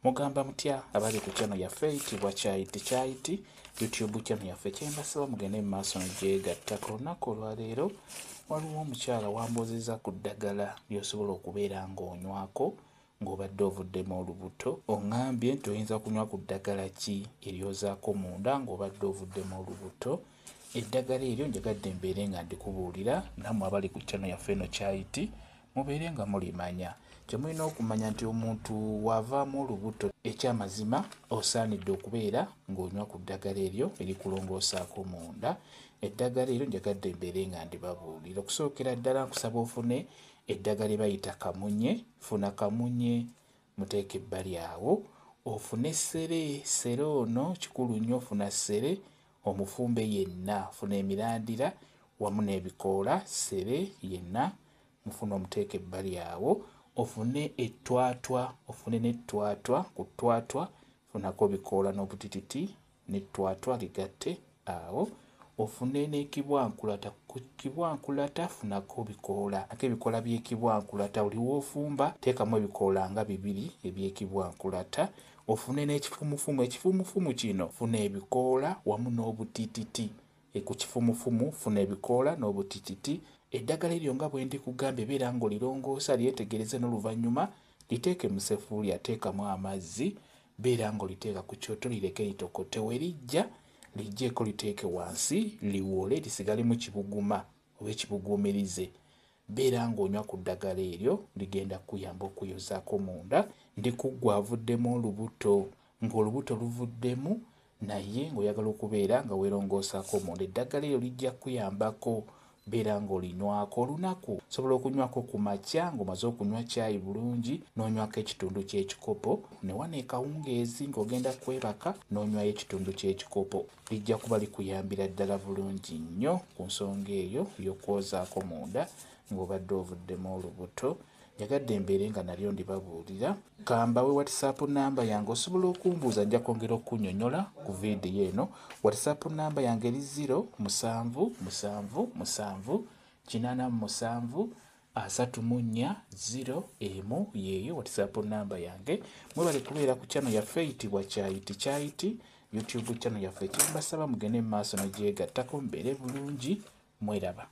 Mugamba mutya abali ku channel yaffe eyitibwa Kyayiti Kyayiti, YouTube channel yaffe? Kyembasaba mugende mu maaso negyegattako. Olunaku olwaleero waliwo omukyala wambuuzizza ku ddagala ly'osobola okubeera ng'onywako ng'obadde ovuddemu olubuto. Oŋŋambye nti oyinza kunywa ku ddagala ki eryozaako munda ng'obadde ovuddemu olubuto. Eddagala eryo njagadde mbeere nga ndikubuulira, nammwe abali ku channel yaffe eno Kyayiti mubeere nga mulimanya. Kye mulina okumanya nti omuntu w'avaamu olubuto, ekyamazima osaanidde okubeera ng'onywa ku ddagala eryo erikulongoosaako munda. Eddagala eryo njagadde mbeere nga ndibabuulira. Okusookera ddala nkusaba ofune eddagala lye bayita kamunye. Funa kamunye muteeke ebbali awo, ofune ssere. Ssere ono kikulu nnyo, ofuna ssere omufumbe yenna, funa emirandira wamu n'ebikoola, ssere yenna mufune omuteeke ebbali awo, ofune ettwatwa, ofune n'ettwatwa. Ku ttwatwa funako bikoola n'obutititi n'ettwatwa ligatte awo, ofune n'ekibwankulata. Ku kibwankulata funako bikoola, ate ebikoola by'ekibwankulata buli w'ofumba teekamu ebikoola nga bibiri eby'ekibwankulata. Ofune n'ekifumufumu. Ekifumufumu kino funa ebikoola wamu n'obutititi. Ku kifumufumu funa ebikoola n'obutititi. Eddagala eryo nga bwe ndikugambye, beera ng'olirongoosa, lyetegereze, n'oluvannyuma liteeke mu ssefuliya, teekamu amazzi, beera ng'oliteeka ku kyoto, lireke litokote. We lijja liggyeeko, liteeke wansi liwole, lisigalemu kibuguma oba ekibuguumirize. Beera ng'onywa ku ddagala eryo, ligenda kukuyamba okuyozaako munda. Ndi ku ggwe avuddemu olubuto, ng'olubuto luvuddemu naye ng'oyagala okubeera nga weerongoosaako munda, eddagala eryo lijja kukuyambako. Beera ng'olinywako olunaku, osobola okunywako ku makya ng'omaze okunywa caayi bulungi n'onywako ekitundu ky'ekikopo, ne wano ekawungeezi ng'ogenda kwebaka n'onywayo ekitundu ky'ekikopo. Lijja kuba likuyambira ddala bulungi nnyo ku nsonga eyo ey'okwozaako munda ng'obadde ovuddemu olubuto. Njagadde mbeere nga nalyo ndibabuulira. Kambawe WhatsApp namba yange, osobola okumbuuza, nja kwongera okukunnyonnyola ku vidiyo eno. WhatsApp namba yange eri 0 7 7 7 87 34 0 1, yeeyo WhatsApp namba yange. Mwebale kubeera ku channel yaffe eyitibwa Kyayiti Kyayiti, YouTube channel yaffe. Kyembasaba mugende mu maaso negyegattako, mubeere bulungi, mweraba.